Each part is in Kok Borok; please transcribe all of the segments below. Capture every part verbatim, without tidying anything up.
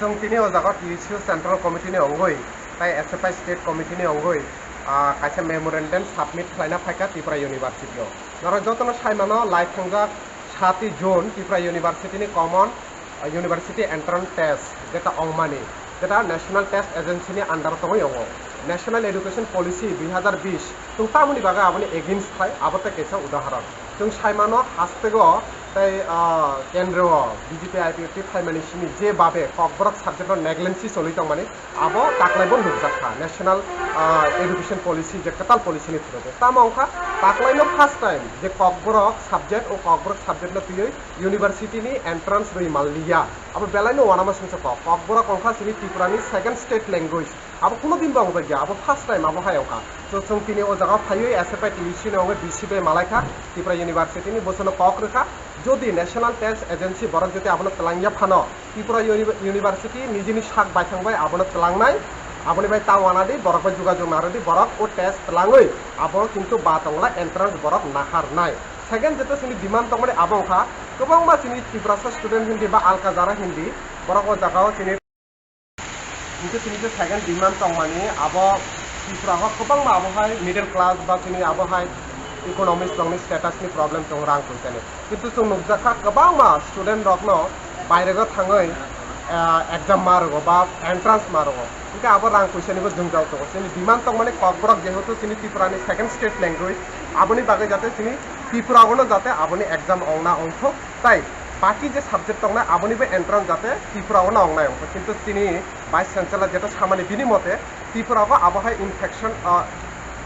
Chwng tini o jaga T S U Central Committee ni ongwi tai S F I State Committee ni ongwi, ah, kaisa memorandum submit khlaina phaikha Tripura University o. Norok jotono saimano lai thwngjak sati June Tripura University ni common, ah, University Entrance Test jeta ongmani, jeta National Test Agency ni under tongwi ongo. National Education Policy dui hazar bish chwng tamoni bagwi aboni against khai, abo tei kaisa udahoron. Chwng saimano hastego tei, ah, kendro B J P I P F T phaimani simi je babe kokborok subject no negligence choli tongmani, abo taklaibo nukjak kha National, ah, Education Policy je kwtal policy ni through de. Tamo wngkha taklaino first time je kokborok subject o kokborok subject no twiwi university ni entrance rwi manliya. Abo belaino uanama singsa kok. Kokborok wngkha chini Tripura ni second state language. Abo kuno din bo wngjakya, abo first time abo hai wngkha. So, chwng tini o jaga phaiwi S F I T U C ni wngwi D C bai malai kha, Tripura University ni bosono kok rwkha. Jodi National Test Agency borok jodi abono twlangya phano, Tripura Uni-, University nijini sak baithang bai abono twlangnai, aboni bai ta uanadi borok bai jogajog narwdi, borok o test twlangwi abo kintu ba tongla entrance borok naharnai. Second jeta chini demand tongmani abo wngkha, kwbangma chini Tiprasa student hindi ba alka jara hindi borok o jaga o chini Hingke tini je second demand tongmani abo Tripura o kwbangma abo hai middle class ba chini abo hai economics rokni status ni problem tongo rang poisa ni. Kintu chwng nukjakha kwbangma student rokno bairego thangwi, ah, exam ma rwgo ba entrance ma rwgo. Hingke abo rang poisa nibo jwngjal tongo. Chini demand tongmani kokborok jehetu chini Tripura ni second state language, aboni bagwi jate chini Tripura o no jate aboni exam ongna ongthok. Tai baki je subject tongnai abonibo entrance jate Tripura o na wngnai wngkha, kintu chini Vice Chancellor jeta samani bini mote Tripura o abo hai infection, ah,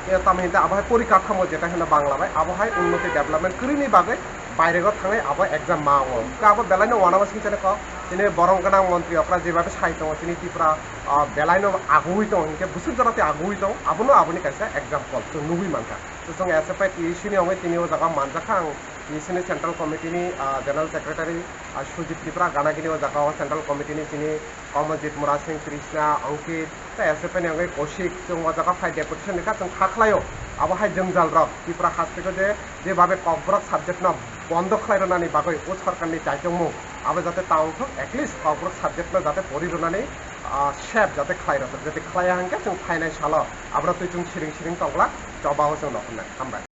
eh, tamo hinta abo hai porikatamo jeta hino Bangla bai abo hai unnoti development kwrwini bagwi bairego thangwi abo exam ma wngo. Hwnkhe abo belaino uanama singchane kok chini borong gwnang montri okra jebabe sai tongo chini Tripura, ah, belaino agui tongo hinkhe busuk jora tei agui tongo abono aboni kaisa example chwng nugui mankha. Chwng S F I T S U ni wngwi tini o jaga manjakha ang. T S U ni Central Committee ni, ah, General Secretary, ah, Sujit Tripura, ganagini o jaga o Central Committee ni chini Kamaljeet, Murasing, Krishna, Ankit, tei S F I ni wngwi Kaushik, chwng o jaga phai deputation rikha, chwng kha khlaio. Abo hai jwngjal rok Tripura hasteo je, je babe kokborok subject no bondo khlai rwnani bagwi o sorkar ni chaitongmung abo jate ta wngthok, at least kokborok subject no jate pori rwnani, ah, safe jate khlai rwthok, jate khlaiya hwnkhe chwng phainai salo aboro twi chwng siring siring tongla, choba o chwng nokhornai. Hambai.